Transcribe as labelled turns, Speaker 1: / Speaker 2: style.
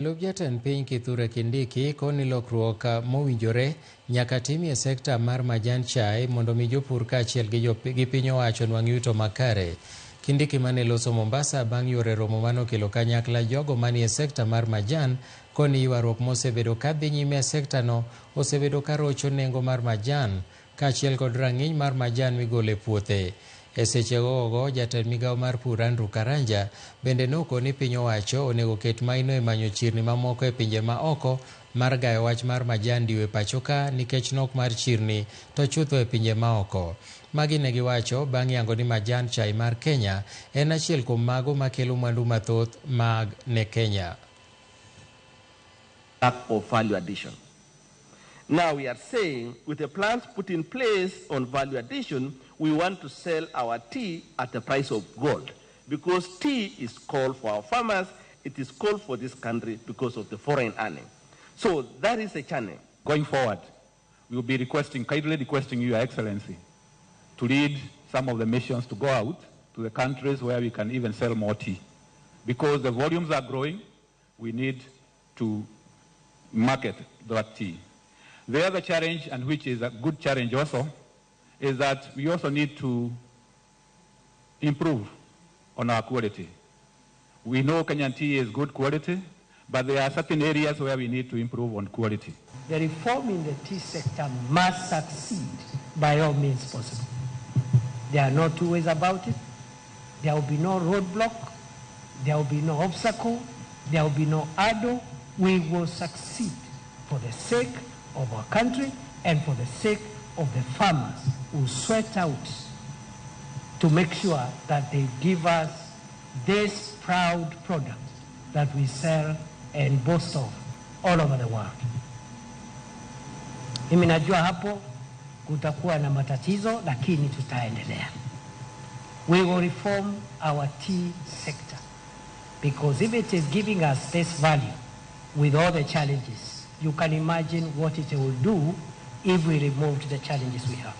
Speaker 1: Jalup jatend piny Kithure Kindiki koni lokruok mowinjore nyaka timie sekta mar majan chae mondo mi jopur kaachiel gi piny owacho nwang' yuto makare. Kindiki mane loso Mombasa bang' yore romo manokelo kanyakla jogo manie sekta mar majan koni ywaruok mosebedo kadhi nyime e sektano osebedo karocho nengo mar majan kaachiel kod rang'iny mar majan migolo e puothe. E seche gogo, jatend migawo mar pur Andrew Karanja bende nokoni piny owacho onego ket maino e manyo chirni mamoko e pinje ma oko mar gayo wach mar majan diwo e pacho ka nikech nok mar chirni to chutho e pinje ma oko. Magi ne giwacho bang' yango ni majan chai mar Kenya en achiel kuom mago makelo mwandu mathoth mag ne Kenya.
Speaker 2: Lack of value addition. Now we are saying, with the plans put in place on value addition, we want to sell our tea at the price of gold. Because tea is called for our farmers, it is called for this country because of the foreign earning. So that is a channel.
Speaker 3: Going forward, we will be kindly requesting Your Excellency, to lead some of the missions to go out to the countries where we can even sell more tea. Because the volumes are growing, we need to market that tea. The other challenge, and which is a good challenge also, is that we also need to improve on our quality. We know Kenyan tea is good quality, but there are certain areas where we need to improve on quality.
Speaker 4: The reform in the tea sector must succeed by all means possible. There are no two ways about it. There will be no roadblock. There will be no obstacle. There will be no hurdle. We will succeed for the sake of our country and for the sake of the farmers who sweat out to make sure that they give us this proud product that we sell and boast of all over the world. Mimi najua hapo kutakuwa na matatizo, lakini tutaendelea. We will reform our tea sector because if it is giving us this value with all the challenges, you can imagine what it will do if we removed the challenges we have.